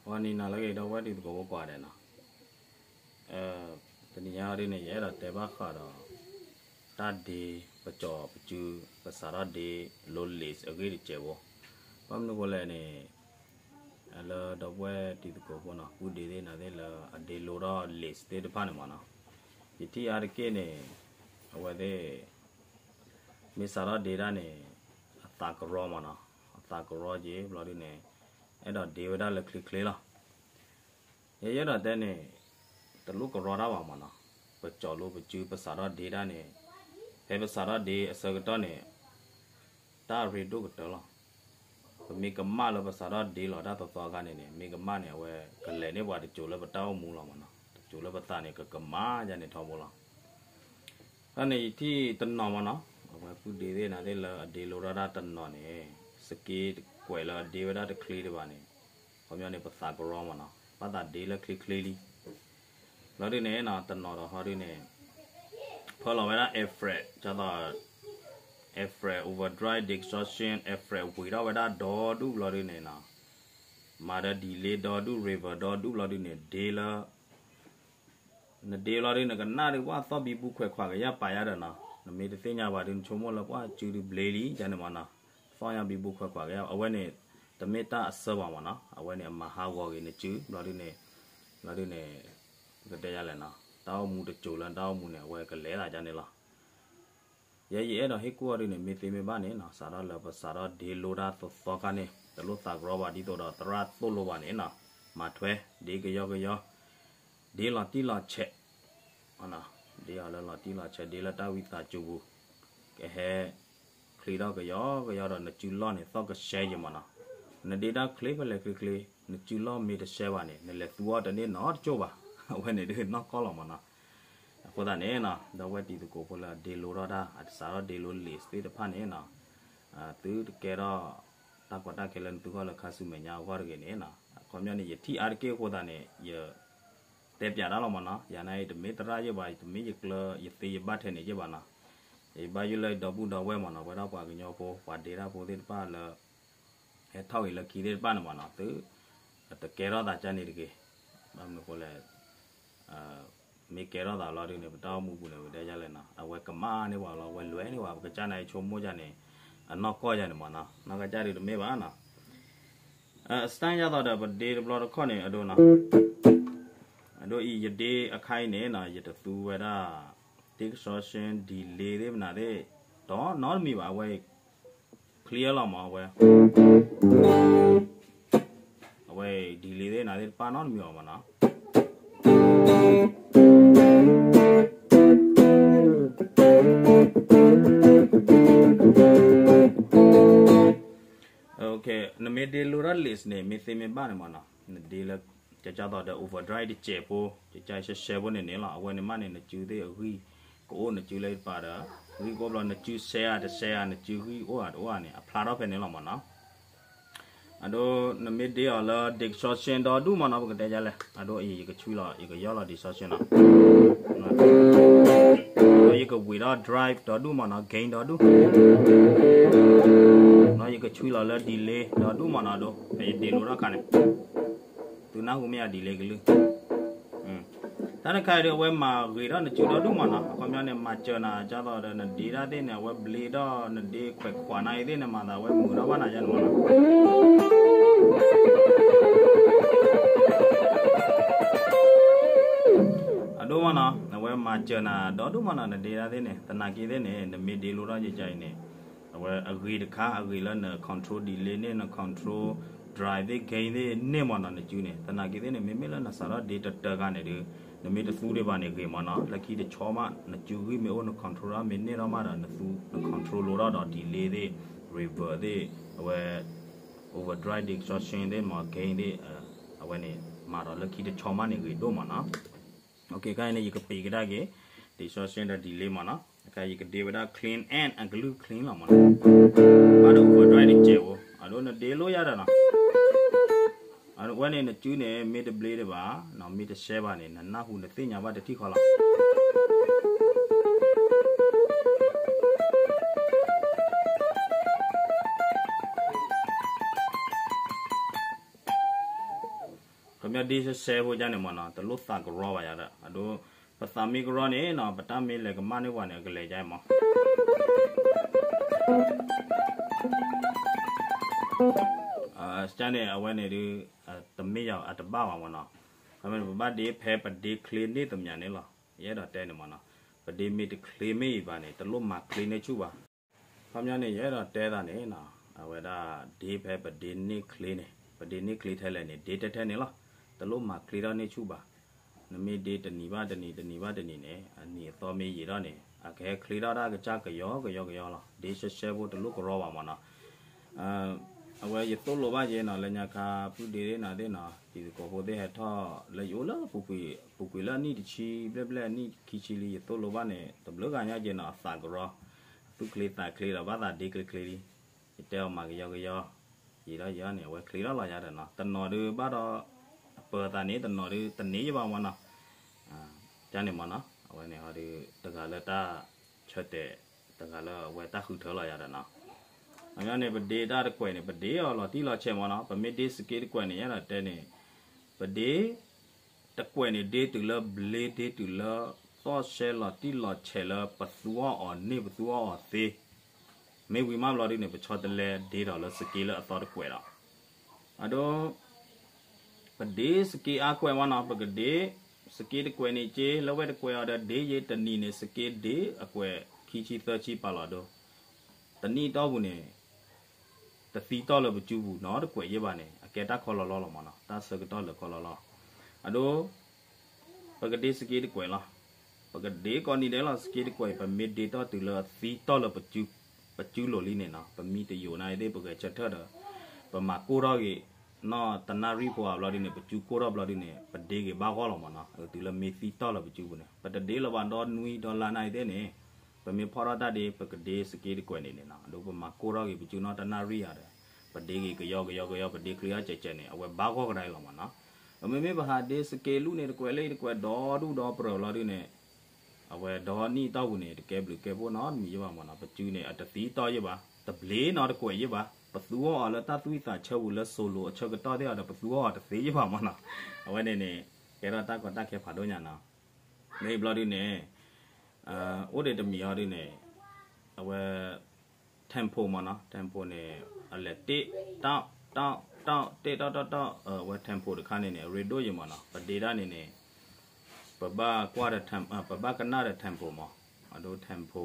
ဂီၤနံၤနၤလၢအဂ့ၤ ဒီပုၢ်ဝဲၢ်တံၤသကိးဖိကိးဂၤဒဲးနီၤ, တနံၤညါဒ်န့ၣ် ယအဲၣ်ဒိးတဲဘၣ်ဃးဒီး တၢ်ဒ့ ပကၠီၤပစု ပစးထီၣ်ဒ့လိ list အဂ့ၢ်တစဲးဖိ, ဘၣ်မနုၤအဃိလဲၣ်န့ၣ် လၢဒီပုၢ်ဝဲၢ်တံၤသကိးဖိနီၤ ပုၢ်ဒ့သ့ၣ်နၤသ့ၣ်လၢအဒ့လိထီၣ် list သ့ၣ်တဖၣ်န့ၣ်မးနီၤ, ယထံၣ်အါတက့ၢ်န့ၣ် အဝဲသ့ၣ် မ့ၢ်စးထီၣ်ဒ့တၢ်န့ၣ် အသးကရီမးနီၤ, အသးကရီက့ၤ ဘျီဒ်န့ၣ် အဲၣ်ဒိးဒ့ဝဲဒၣ်လၢချ့ချ့လီၤ. ယဲယအဲၣ်ဒိးတဲန့ၣ် တလိၣ်ကရီတၢ်ဘၣ်မးနီၤ, ပကၠီၤလိပစု ပစးထီၣ်ဒ့တၢ်န့ၣ် ဖဲပစးထီၣ်ဒ့အဆၢကတီၢ်န့ၣ် တၢ်ရ့ဒိၣ်ကတၢၢ်လီၤ. ပမ့ၢ်ကမၣ်လၢပစးထီၣ်ဒ့လီၤတၢ်သီသီအခါန့ၣ်န့ၣ် မ့ၢ်ကမၣ်န့ၣ် အဝဲကလဲၤန့ၢ်ပှၤတစိၤလၢပတၢ်အိၣ်မူလီၤမးနီၤ, တစိၤလၢပသးန့ၣ် ကကမၣ်ယါန့ၣ်ထီဘိလီၤ. တၢ်န့ၣ်ယထံၣ်တနီၤမးနီၤ, အဝဲပုၢ်ဒ့သ့ၣ်နၤသ့ၣ်လၢအဒ့လိထီၣ်တၢ်တနီၤန့ၣ် စက့တကွဲးလၢအဒ့ဝဲဒၣ်တချ့ဒံးဘၣ်န့ၣ်, ခီပညီန့ၣ် ပသးကရီမးနီၤ, ဘၣ်သးဒ့လၢချ့ချ့လံ. ဘျီဒ်န့ၣ်နီၤ တနီၤဒီးဟီဒ်န့ၣ် ဖၢလီၤဝဲဒၣ် effect ဒ်သိး effect overdrive distortion effect ဝံၤထီၣ်ဝဲဒၣ်ဒီဒူၣ်ဘျီဒ်န့ၣ်နီၤ, မၤဒီး delay ဒီဒူၣ် reverb ဒီဒူၣ်ဘျီဒ်န့ၣ် ဒ့လၢ နဒ့လီၤဒ်န့ၣ် နကနၣ်ဒ်ပှၤသီၣ်ဘံဘူခွဲးခွးကယၢ်ပာ်ယါဒီးနီၤ, နမ့ၢ်တသ့ၣ်ညါဘၣ်ဒ်နဆိကမိၣ်လၢပှၤစုဒုးဘျ့လံယါန့ၣ်မးနီၤ, သီၣ်ညါဘံဘူခွဲးခွးကယၢ် အဝဲန့ၣ် တမ့ၢ်တၢ်အဆၢဘၣ်မးနီၤ, အဝဲန့ၣ်အမၤဟးဂီၤက့ၤနစု ဘျီဒ်န့ၣ် ဘျီဒ်န့ၣ် ပကတဲယါလဲၣ်နီၤ, တၢ်အိၣ်မူတစိၤလၢတၢ်အိၣ်မူန့ၣ် အဝဲကလဲၤသးယါန့ၣ်လီၤ. ယဲယအဲၣ်ဒိးဟ့ၣ်ကူၣ်အီၤဒ်န့ၣ် မ့ၢ်သ့မ့ၢ်ဘၣ်န့ၣ်နီၤ, စးထီၣ်လၢပစးထီၣ်ဒ့လိတၢ်သီသီခါန့ၣ် တလိၣ်သးကရီဘၣ်ဒ်သိးဒီးသရၣ်သိၣ်လိဘၣ်န့ၣ်နီၤ, မၤထွဲ ဒ့ကယီကယီ ဒ့လီၤတံၢ်လီၤဆဲး ဒ့အီၤလၢလီၤတံၢ်လီၤဆဲး ဒ့လၢတၢ်ဝံသးစူၤပူၤ, ကဟဲ ချ့ထီၣ်ကယီကယီဒီးနစုလီၢ်န့ၣ် သီၣ်ကဆှဲယဲမးနီၤ, နဒ့တၢ်ချ့ဖဲလဲၣ်ချ့ချ့ နစုလီၢ်မ့ၢ်တဆှဲဘၣ်န့ၣ် နလဲၤသူအီၤတန့ၢ်နီတကၠိၢ်ဘၣ်, အဝဲန့ၣ်ဒ်နီၢ်ကီၢ်လီၤမးနီၤ. အဃိသတးန့ၣ်နီၤ ဒီပုၢ်ဝဲၢ်တံၤသကိးဖိလၢအဒ့လိထီၣ်တၢ် အစးထီၣ်ဒ့လိ list သ့ၣ်တဖၣ်န့ၣ်နီၤ, သုတကဲထီၣ် တၢ်ကီတၢ်ခဲလၢနသုဂီၢ်လၢခါဆူမဲာ်ညါအဂီၢ်တဂ့ၤန့ၣ်နီၤ, အခီပညီန့ၣ် ယထံၣ်အါတက့ၢ်အဃိသတးန့ၣ် ယ တဲပၠးတၢ်လီၤမးနီၤ, ယၤန့ၣ် တမ့ၢ်သရၣ်ယဲၢ်ဘၣ် တမ့ၢ်ယကျၢၤယသ့ယဘၣ်ထဲန့ၣ်ယဲၢ်ဘၣ်နီၤ, ယဘၣ်ယိၣ်လၢဒီပုၢ်ဒီဝဲၢ်မးနီၤ, ဝဲဒၣ်ပှၤကညီဖိ ပှၤဒ့တၢ်ဖိသ့ၣ်တဖၣ်လၢ ဟဲထီၣ်ဂ့ၤလၢခံသ့ၣ်တဖၣ်န့ၣ်မးနီၤ, သု တကဲထီၣ်သးကါန့ၣ်တဂ့ၤ, ဘၣ်မနုၤအဃိလဲၣ် မ့ၢ်ကဲထီၣ်သးလီၤဒ်န့ၣ် ပတၢ်အိၣ်မူပူၤန့ၣ် ပတဲယါလဲၣ်နီၤ, အဝဲကမၣ်န့ၢ်ပှၤလီၤ, အဝဲလွဲန့ၢ်ပှၤ ပကစၢ်န့ၣ်ဆိကမိၣ်ယါန့ၣ် အနီၢ်ကီၢ်ယါန့ၣ်မးနီၤ, နီၢ်ကစၢ်ဒုးတမ့ၢ်ဘၣ်နီၤ. အစတၢ်ယါသိးဒီးပဒ့တဘျီတခီၣ်န့ၣ် အဒိနီၤ, အဒိအံၤ ယဒ့အခါအံၤန့ၣ်နီၤ ယတသူဝဲဒၣ် distortion delay သ့ၣ်မနုၤသ့ၣ် ဒီးနီတမံၤဘၣ်, အဝဲ clear လီၤမး အဝဲ အဝဲ delay သ့ၣ်နၤသ့ၣ်တပၣ်နီတမံၤအီၤမးနီၤ. နမ့ၢ်ဒ့လိထီၣ် list န့ၣ် မ့ၢ်သ့မ့ၢ်ဘၣ်န့ၣ်မးနီၤ, နဒ့လၢ ကကၢ်သိးဒီး overdrive တစဲးဖိ ကကၢ်ရှဲရှဲဖိန့ၣ်န့ၣ်လီၤ. အဝဲန့ၣ်မးန့ၣ် နစုသ့ၣ်အဂံၢ်ကအိၣ် နစုလၢတပၤဒီး ဂံၢ်ကအိၣ်ဘျီ နစုရှဲဧါတရှဲဧါ နစုဂံၢ်အိၣ်ဧါတအိၣ်ဧါန့ၣ် အဖျါထီၣ်ဖဲန့ၣ်လီၤမးနီၤ. အဒိ နမ့ၢ်ဒ့အီၤလၢ distortion ဒီဒူၣ်မးနီၤ ပကတဲဒ်လဲၣ်, အဒိအံၤ ယကဆွံလီၤ ယကယီလီၤ distortion နီၤ, ဒီးယကဝံၤဒီး drive ဒီဒူၣ်မးနီၤ gain ဒီဒူၣ်, ဒီးယကဆွံလီၤလၢ delay ဒီဒူၣ်မးနီၤ အဒိ ဖဲယဒ့လိထီၣ်ခါန့ၣ် သုနၢ်ဟူမ့ၢ်ယၤ delay ကလုၢ် တၢ်တခါအံၤဒီး အဝဲမၤဂ့ၤထီၣ်နစုဒီဒူၣ်မးနီၤ, အခီပညီန့ၣ် မၤစၢၤနၤ ကၢ်သိးဒီးနဒ့တၢ်သ့ၣ်န့ၣ် အဝဲဘျ့ထီၣ်နဒ့ခွဲးခွးနၤအံၤသ့ၣ်န့ၣ် မၤသးအဝဲမုာ်ထီၣ်ဘၣ်နၤယါန့ၣ်မးနီၤ. အဒိမးနီၤ အဝဲမၤစၢၤနၤဒီဒူၣ်မးနီၤ နဒ့တၢ်သ့ၣ်န့ၣ် သနာ်က့သ့ၣ်န့ၣ် နမ့ၢ်ဒ့လိထီၣ်ယကါအံၤန့ၣ် အဝဲအဂ့ၤတခါ အဂ့ၤလၢန control delay န့ၣ် န control drive သ့ၣ် gain သ့ၣ်န့ၣ်မးနီၤ နစုန့ၣ် သနာ်က့သ့ၣ်န့ၣ် မ့မ့ၢ်လၢနစးထီၣ်ဒ့တတၢခါန့ၣ်ဒီး နမ့ၢ်တသူဒံးဘၣ်န့ၣ်ဂ့ၤမးနီၤ လၢခံတဆီမး နစုဂံၢ်မ့ၢ်အိၣ် န control မ့ၢ်န့ၢ်ထီၣ်မးဒီး နသူ န control လိထီၣ်ဒီး delay သ့ၣ် reverb သ့ၣ် အဝဲ overdrive distortion သ့ၣ်မး gain သ့ၣ် အဝဲန့ၣ် မၤဒီးလၢခံတဆီမးန့ၣ်ဂ့ၤဒိၣ်မးနီၤ. ခါအံၤန့ၣ် ယကပံးကဒါက့ၤ distortion ဒီး delay မးနီၤ. အခါယကဒ့ဝဲဒၣ် clean amp အကလုၢ် clean လီၤမးနီၤ. ဘၣ်ဒီး overdrive တစဲးဖိ အဒိနဒ့လိယါဒီးနီၤ. အဝဲန့ၣ်နစုန့ၣ် မ့ၢ်တဘျ့ဒံးဘၣ် မ့ၢ်တရှဲဘၣ်န့ၣ် နနၢ်ဟူနသ့ၣ်ညါဘၣ်တထံၣ်ဃီလီၤ. ခီပညီဒ့ရှဲရှဲဖိကန့ၣ်မ့ၢ်နီၤ တလိၣ်သးကရီဘၣ်ယၤဒီး အဒိ ပသးမ့ၢ်ကရီန့ၣ်နီၤ ပတၢ်မ့ၢ်လဲၤကမၣ်န့ၢ်ပှၤန့ၣ် အကလဲၤကမၣ် ကန့ၣ် အဝဲန့ၣ်ဒုး တမ့ၢ်ယၤအတဘၣ်ဘၣ်မ့ၢ်နီၤ. ခီပညီန့ၣ် ပဘၣ်ဒ့ဖဲပဒ့ချ့န့ၢ်သမံးန့ၣ်လီၤ. ယအဲၣ်ဒိးတဲန့ၣ်မ့ၢ်နီၤ ပဒ့မ့ၢ်တချ့မ့ၢ်အံၤဘၣ်န့ၣ် တလိၣ်မၤချ့န့ၢ်ဆူၣ်ဘၣ်. ခီပညီန့ၣ် ယအဲၣ်ဒိးတဲသးန့ၣ်နီၤ အဝဲဒၣ်ဒ့ဖဲပဒ့န့ၢ်ချ့န့ၣ် ပဒ့န့ၢ်ချ့ထဲလဲၣ်န့ၣ် ဒ့ထဲထဲန့ၣ်လီၤ. တလိၣ်မၤချ့ထီၣ်န့ၢ်ဆူၣ်ဘၣ်. နမ့ၢ်ဒ့တနံၤဘၣ်တနံၤ တနံၤဘၣ်တနံၤန့ၣ် အနံၤအသီမ့ၢ်ယံာ်ထီၣ်န့ၣ် အကဟဲချ့ထီၣ်တၢ်ကစၢ်ကယီကယီကယီလီၤ. ဒ့ရှဲရှဲဖိတလိၣ်ကရီဘၣ်မ့ၢ်နီၤ. အဝဲယသိၣ်လိဘၣ်ယဲနီၤ လၢညါခါ ပုၢ်ဒ့သ့ၣ်နၤသ့ၣ်နီၤ တံၤသကိးဖိသ့ၣ်ဟဲထီၣ်လၢယအိၣ်လၢပူၤကွံာ် ပူၤကွံာ်လၢအနံၣ်တဆံဘျဲၣ်ဘျဲၣ် အနံၣ်ခံဆံလံ ယသိၣ်လိဘၣ်န့ၣ် တဘျုးဂၤညါက့ၤနီၤ အသးကရီ သူၣ်ချ့သးချ့ဒီး ဘၣ်သးဒ့ချ့ချ့လံ. ယတဲအီၤမၤကယီကယီ ယံာ်ထီၣ်ယံာ်ထီၣ်န့ၣ် အဝဲချ့ထီၣ်လီၤယၤဒီးနီၤ တနီၤဒုးဘၣ်ဒီး အပၢၤသးန့ၣ် တနီၤဒုးတန့ၢ်ယဘၣ်မ့ၢ်နီၤ. ကန့ၣ်မ့ၢ်နီၤ အဝဲန့ၣ်ဟီဒုး တဂၤလၢတၢ်ဆၢတဲာ် တဂၤလၢအဝဲတၢ်ဃုထၢလီၤယၤဒီးနီၤ. အန့ၣ် ပဒ့တၢ်တကွဲးန့ၣ် ပဒ့အီၤလီၤတံၢ်လီၤဆဲးမ့ၢ်နီၤ ပမ့ၢ်ဒ့စက့တကွဲးန့ၣ် ယအဲၣ်ဒိးတဲန့ၣ် ပဒ့ တကွဲးန့ၣ် ဒ့တုၤလၢဘျ့ ဒ့တုၤလၢသီၣ်ရှဲလီၤတံၢ်လီၤဆဲးလၢပသူအီၤအီၤန့ၢ် ပသူအီၤအီၤသ့ မ့ၢ်ဝံၤမးဘျီဒုန့ၣ် ပဆီတလဲဒ့ဒီးလၢစက့လၢအသီတကွဲးဒီး အဒိ ပဒ့စက့အါကွဲးမ့ၢ်နီၤ ပကဒ့ စက့တကွဲးန့ၣ်က့ လၢဝဲတကွဲးအီၤဒီးဒ့ယ့ တနံၤန့ၣ် စက့ဒ့အကွဲးခံဆံသၢဆံပာ်လီၤဒိ တနံၣ်တီၢ်ပူၤန့ၣ် တသံတီၢ်လၢပစုပူၤနီတကွဲးယ့ၢ်ဘၣ်န့ၣ် အကဲတၢ်ခီလီၤလီၤလီၤမ့ၢ်နီၤ တၢ်ဆၢကတီၢ်လၢခီလီၤလီၤ. အဒိ ပကဒ့စက့တကွဲးလီၤ. ပကဒ့ကိးနံၤဒဲးလီၤ စက့တကွဲး ပမ့ၢ်ဒ့တီၢ်တုၤလၢအသံတီၢ်လၢ ပစုလိၤလံန့ၣ်နီၤ ပမံတယိာ်နၤအံၤသ့ၣ် ပဂဲၤဆၢထၢၣ်ဒီး ပမၤကိၢ်ထီၣ်ဂ့ၤ နီၢ်တနၣ်ရံၣ်ဖိအဘျီဒုန့ၣ် ပစုကိၢ်ထီၣ်ဘျီဒုန့ၣ် ပဒ့ဂ့ၤဘၣ်ဂီၢ်လီၤမ့ၢ်နီၤ တုၤလၢမ့ၢ်သံတီၢ်လၢပစုပူၤန့ၣ် ပတဒ့လၢၤဘၣ်ဒီနွံဒီလါနၤအံၤသ့ၣ်န့ၣ် ပမ့ၢ်ဖီၣ်ထီၣ်တၢ်ဒ့ ပကဒ့စက့တကွဲးန့ၣ်န့ၣ်နီၤ အဒိပမၤကိၢ်ထီၣ်ဂ့ၤ ပစုနီၢ်တနၣ်ရံၣ်ယၤဒီး ပဒ့ဂ့ၤကယီကယီကယီ ပဒ့ချ့အါကဲးကဲးန့ၣ် အဝဲဘၣ်ဂီၢ်ကဒါအံၤလီၤမ့ၢ်နီၤ. ပမ့မ့ၢ်ပဟးဒ့စက့လူၣ်န့ၣ် တကွဲးလၢအံၤတကွဲးဒီဒူၣ်ဒီပြၢၤဘျီဒုန့ၣ် အဝဲဒီနံၣ်တီၢ်ပူၤန့ၣ် တကဲဘျုးကဲဖှိၣ်နီတမံၤယ့ၢ်ဘၣ်မ့ၢ်နီၤ ပစုန့ၣ် အတသံတီၢ်ယ့ၢ်ဘၣ် တဘျ့နီတကွဲးယ့ၢ်ဘၣ် ပသူအီၤအီၤလၢတၢ်သူၣ်ဝံၣ်သးဆၢပူၤလၢစိၤလိၤအဆၢကတီၢ်သ့ၣ်အီၤဒီး ပသူအီၤအီၤတသ့ယ့ၢ်ဘၣ်မ့ၢ်နီၤ. အဝဲန့ၣ်န့ၣ် ကဲထီၣ်တၢ်ကီတၢ်ခဲဖးဒိၣ်ညါနီၤ. မ့ၢ်ဘျီဒုန့ၣ် အိၣ်ဒံးတမံၤအီၤဒုန့ၣ် အဝဲ tempo မ့ၢ်နီၤ tempo န့ၣ် အလဲၤတ့ၢ် တီၢ် တီၢ် တီၢ် တ့ၢ် တီၢ် တီၢ် တီၢ် အဝဲ tempo တခါန့ၣ်န့ၣ် အရ့ဒိၣ်ယံၤမ့ၢ်နီၤ ပဒ့ဒၣ်န့ၣ်န့ၣ် ပဘၣ်ကွၢ်ဒီး ပဘၣ်ကနၣ်ဒီး tempo မ့ၢ် အဒိ tempo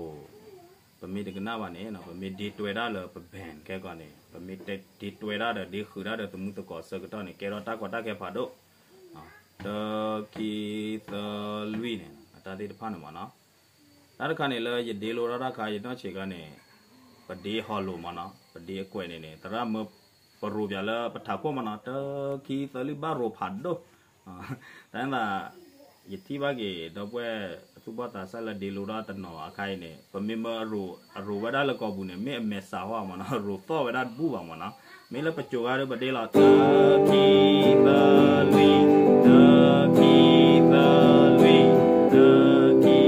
ပမ့ၢ်တကနၣ်ဘၣ်န့ၣ် ပမ့ၢ်ဒ့တွဲဒၣ်လၢပ band ခဲကီးန့ၣ် ပမ့ၢ်ဒ့တွဲဒၣ်ဒီး ဒ့ဃုာ်ဒၣ်ဒီးသမူသကိးအဆၢကတီၢ်န့ၣ် ကဲထီၣ်တၢ်ကီတၢ်ခဲဖးဒိၣ် တၢ ခံ သၢ လွံၢ်န့ၣ် အတၢ်သ့ၣ်တဖၣ်န့ၣ်မ့ၢ်နီၤ. တၢ်တခါန့ၣ်လၢယဒ့လိတၢ်တၢ်ခါ ယနီၢ်ဆံးခါန့ၣ် ပဒ့ဟီလိာ်မ့ၢ်နီၤ ပဒ့အကွဲးန့ၣ်န့ၣ် သရၣ်မၢပရိးပၠးလၢပထးခိၣ်မ့ၢ်နီၤ တၢ ခံ သၢ လွံၢ် ဘၣ်ရိးဖးဒိၣ် တၢ်သး ယထံၣ်ဘၣ်က့ၤ ဒီပုၢ်ဝဲၢ်အသူၣ်ဘီၣ်သးစၢ်လၢဒ့လိတၢ်တနီၤအခါအံၤန့ၣ် ပမ့ၢ်မၢအရိးဝဲဒၣ်လၢကီၢ်ပူၤန့ၣ် မ့ၢ်အမဲာ်စးဟီမ့ၢ်နီၤ အရိးသီၣ်ဝဲဒၣ်တဘူၣ်ဘၣ်မ့ၢ်နီၤ. မ့ၢ်လၢပကိၤဂၤဒီးပဒ့လီၤ တၢ ခံ သၢ လွံၢ် တၢ ခံ သၢ လွံၢ် တၢ ခံ သၢ လွံၢ် ခီ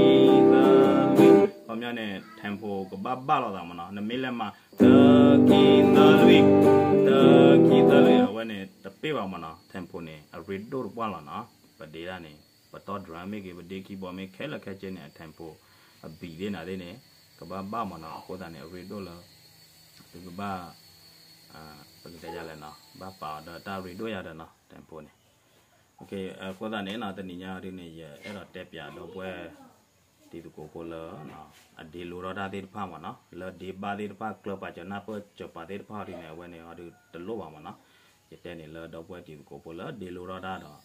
ပညီန့ၣ် tempo ကဘၣ်ဘၣ်လိာ်သးမ့ၢ်နီၤ နမ့ၢ်လဲၤမၤ တၢ ခံ သၢ လွံၢ် တၢ ခံ သၢ လွံၢ် အဝဲန့ၣ် တပ့ၢ်ဘၣ်မ့ၢ်နီၤ tempo န့ၣ် အရ့ဒိၣ်တပှၢ်လီၤနီၤ. ပဒ့ဒၣ်န့ၣ် ပတီၢ် drum မ့ၢ်ဂ့ၤ ပဒ့ keyboard မ့ၢ်ခဲလၢာ်ခဲဆ့န့ၣ် အ tempo အ beat သ့ၣ်နၤသ့ၣ်န့ၣ် ကဘၣ်ဘၣ်မ့ၢ်နီၤ အဃိသတးန့ၣ် အရ့ဒိၣ်လၢ သုကဘၣ် ပကတဲယၤလဲၣ်နီၤ ဘၣ်ပာ်အီၤဒီးတၢ်ရ့ဒိၣ်ယၤဒီးနီၤ tempo န့ၣ် အဃိသတးန့ၣ်နီၤ တနံၤညါဒ်န့ၣ် ယအဲၣ်ဒိးတဲပၠးဒီပုၢ်ဝဲၢ် တံၤသကိးဖိလၢ အဒ့လိထီၣ်တၢ်သ့ၣ်တဖၣ်မ့ၢ်နီၤ လၢဒ့ဘၣ်သ့ၣ်တဖၣ် ကျၢၤပာ်စၢၤနၢ်ပၢၢ်စၢၤပာ်သ့ၣ်တဖၣ်ဒ်န့ၣ် အဝဲန့ၣ်အီၤဒုးတလိၣ်ဘၣ်မ့ၢ်နီၤ. ယတဲန့ၣ်လၢဒီပုၢ်ဝဲၢ်တံၤသကိးဖိလၢဒ့လိထီၣ်တၢ်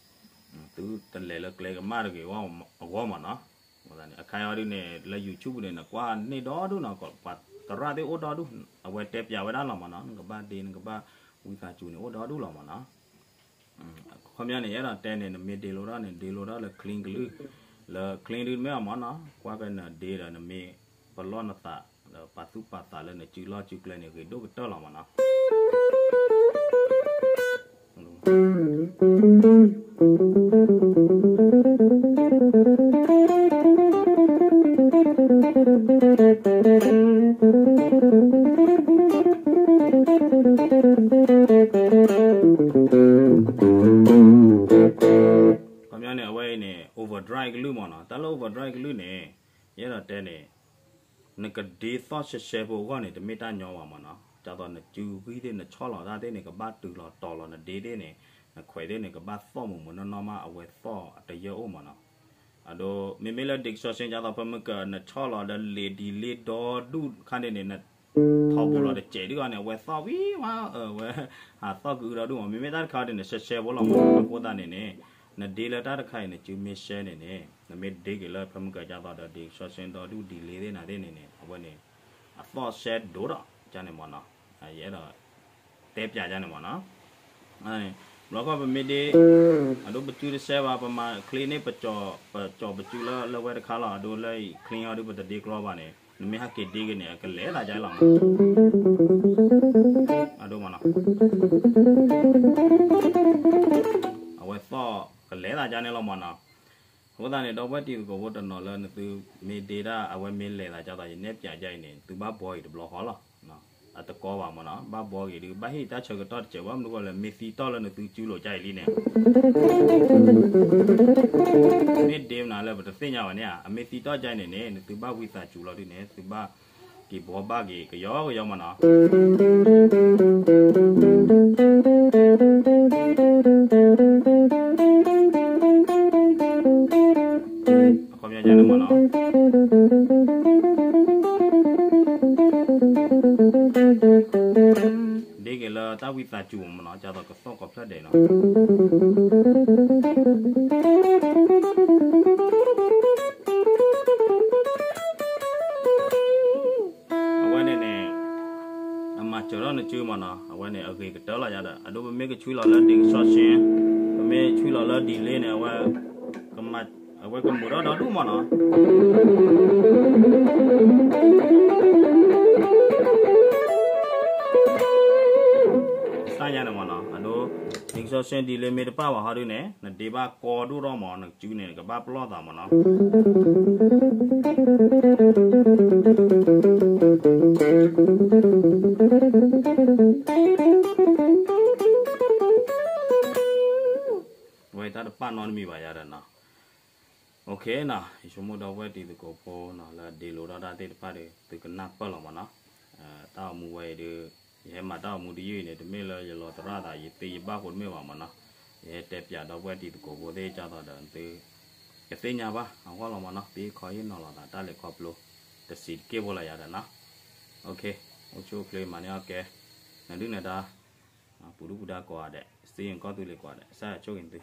ဒီး သုတလဲၤလၢကျဲကမၣ်တဂ့ၤအဂီၢ်မ့ၢ်နီၤ. အခါအံၤဒ်န့ၣ် လၢ YouTube န့ၣ် နကွၢ်န့ၢ်ဒီဒူၣ်နီၤ ပှၤသရၣ်သ့ၣ်အိၣ်ဒီဒူၣ် အဝဲတဲပၠးဝဲဒၣ်လီၤမ့ၢ်နီၤ နကဘၣ်ဒ့ နကဘၣ်ဝံသးစူၤန့ၣ် အိၣ်ဒီဒူၣ်လီၤမ့ၢ်နီၤ. ခီပညီန့ၣ် ယအဲၣ်ဒိးတဲန့ၣ် နမ့ၢ်ဒ့လိထီၣ်န့ၣ် ဒ့လိထီၣ်လၢ clean ကလုၢ် လၢ clean ဒုးမ့ၢ်အမ့ၢ်နီၤ ကွၢ်ဖဲနဒ့ဒီးနမ့ၢ်ပလီၢ်နသး ဒီးပာ်သူၣ်ပာ်သးလၢနစုလီၢ်စုကျဲန့ၣ် ဂ့ၤဒိၣ်ကတၢၢ်လီၤမ့ၢ်နီၤ. overdrive ကလုၢ်မ့ၢ်နီၤ, တၢ်လၢ overdrive ကလုၢ်န့ၣ် ယအဲၣ်ဒိးတဲန့ၣ် နကဒ့သီၣ်ရှဲရှဲဖိအဂီၢ်န့ၣ် တမ့ၢ်တၢ်ညီဘၣ်မ့ၢ်နီၤ, ဒ်သိးနစုဂံၢ်သ့ၣ် နဆီၣ်လီၤတၢ်သ့ၣ်န့ၣ် ကဘၣ်တုၤလီၤတီၤလီၤ နဒ့သ့ၣ်န့ၣ်, နခွဲးသ့ၣ်န့ၣ် ကဘၣ်သီၣ်မုာ်မုာ်နီၢ်နီၢ်မး အဝဲသီၣ်အတယၢၢ်အိၣ်မ့ၢ်နီၤ. အဒိ မ့မ့ၢ်လၢ distortion ဒ်သိး ဖဲမုၢ်က နဆီၣ်လီၤဒီး လ့ၤ delay ဒီဒူၣ်ခါန့ၣ်န့ၣ် န ထီဘိလီၤတစဲးဒ်အံၤန့ၣ် အဝဲသီၣ်ဝံၤဝဲ အဝဲ ဟးသီၣ်ကအုဒီဒူၣ်မး, မ့မ့ၢ်တၢ်တခါဒ်န့ၣ် ရှဲရှဲဖိလီၤမ့ၢ်နီၤ. အဃိသတးန့ၣ်န့ၣ် နဒ့လၢတၢ်တခါအံၤန့ၣ် စုမ့ၢ်ရှဲန့ၣ်န့ၣ် နမ့ၢ်ဒ့က့ၤလၢဖဲမုၢ်ကဒ်သိးဒီး distortion ဒီဒူၣ် delay သ့ၣ်နၤသ့ၣ်န့ၣ်န့ၣ် အဝဲန့ၣ် အသီၣ်ရှဲဒိၣ်ဒီးကန့ၣ်မ့ၢ်နီၤ. ယအဲၣ်ဒိး တဲပၠးကန့ၣ်မ့ၢ်နီၤ. ဘျီခီပမ့ၢ်ဒ့ အဒိပစုတရှဲဘၣ် ပမၤ clean န့ၣ် ပကၠီၤပစုလၢလၢဝဲတခါလီၤ. အဒိလၢ clean အီၤဒုး ပတဒ့ကျီဘၣ်န့ၣ် နမ့ၢ်ဟဲက့ၤဒ့က့ၤန့ၣ် အကလဲၤသးကန့ၣ်လီၤမ့ၢ်နီၤ. အဒိမ့ၢ်နီၤ အဝဲသီၣ်ကလဲၤသးကန့ၣ်လီၤမ့ၢ်နီၤ. အဃိသတးန့ၣ် ဒီပုၢ်ဝဲၢ်တံၤသကိးဖိတနီၤလၢနသုမ့ၢ်ဒ့တၢ် အဝဲမ့ၢ်လဲၤသးဒ်သိး ယနဲၣ်ပၠးဒ်အံၤန့ၣ် သုဘၣ်ဘှီက့ၤတဘျီဃီလီၤ. အတကီဘၣ်မ့ၢ်နီၤ, ဘၣ်ဘှီက့ၤဒုး ဘၣ်ဟ့ၣ်တၢ်ဆၢကတီၢ်တစဲးဘၣ် မနုၤဃိလဲၣ် မ့ၢ်သံတီၢ်လၢနသုစုလိာ်ကါအံၤလံန့ၣ် မ့ၢ်ဒ့မနုၤလၢပတသ့ၣ်ညါဘၣ်န့ၣ်ဧါ, အမ့ၢ်သံတီၢ်ကါအံၤန့ၣ်န့ၣ် နသုဘၣ်ဝံသးစူၤလီၤဒုးန့ၣ် သုဘၣ်က့ၤဘှီဘၣ်က့ၤကယီကယီမ့ၢ်နီၤ. အခီပညီန့ၣ်မ့ၢ်နီၤ ဒ်က့ၤလၢတၢ်ဝံသးစူၤမ့ၢ်နီၤ ဒ်သိးကသီၣ်ကိးဖျၢၣ်ဒဲးနီၤ အဝဲန့ၣ်န့ၣ် အမၤစၢၤထီၣ်နစုမ့ၢ်နီၤ အဝဲန့ၣ်အဂ့ၤကတၢၢ်လီၤယၤဒီး အဒိပမ့ၢ်ကဆွံလီၤလၢ distortion ပမ့ၢ်ဆွံလီၤလၢ delay န့ၣ် အဝဲ အဝဲကမုာ်ထီၣ်ဒီဒူၣ်မ့ၢ်နီၤ စၢ်ညါန့ၣ်မ့ၢ်နီၤ အဒိ distortion delay မ့ၢ်တပၣ်ဘၣ်ဟီဒုန့ၣ် နဒ့ဘၣ်ကီဒိၣ်ထီၣ်မ့ၢ် နစုန့ၣ် နကဘၣ်ပလီၢ်သးမ့ၢ်နီၤ ဝဲတၢ်တပာ်နီတမံၤဘၣ်ယၤဒီးနီၤ OK နီၤ ယဆိကမိၣ်ဒီပုၢ်ဝဲၢ်တံၤသကိးဖိနီၤ လၢဒ့လိာ်ထီၣ်တၢ်သ့ၣ်တဖၣ်ဒီး သုကနၢ်ပၢၢ်လီၤမ့ၢ်နီၤ တၢ်အိၣ်မူဝဲအံၤဒီး ယဟဲမၤတၢ်အိၣ်မူတယုၢ်အံၤန့ၣ် တမ့ၢ်လၢယလီၤသရၣ်သး ယသ့ယဘၣ်ဃိတမ့ၢ်ဘၣ်မ့ၢ်နီၤ ယဟဲတဲပၠးဒီပုၢ်ဝဲၢ်တံၤသကိးဖိသ့ၣ်ကၢ်သိးဒီး သုကသ့ၣ်ညါဘၣ်အဂီၢ်လီၤမ့ၢ်နီၤ ပဟ့ၣ်ခီဟ့ၣ်နီၤလိာ်သးတၢ်လဲၤခီဖျိ တဆံးတက့ၢ်ဖိလီၤယၤဒီးနီၤ OK အိၣ်ဆူၣ်အိၣ်ချ့မၤန့ၢ်အီၣ်ကဲ နဒုၣ်နဒါ ပူၤဒုၣ်ပူၤဒါကိးဂၤဒဲး စ့ယကီၢ်သူလ့ၤကိးဂၤဒဲး ကစၢ်ယွၤဆိၣ်ဂ့ၤသု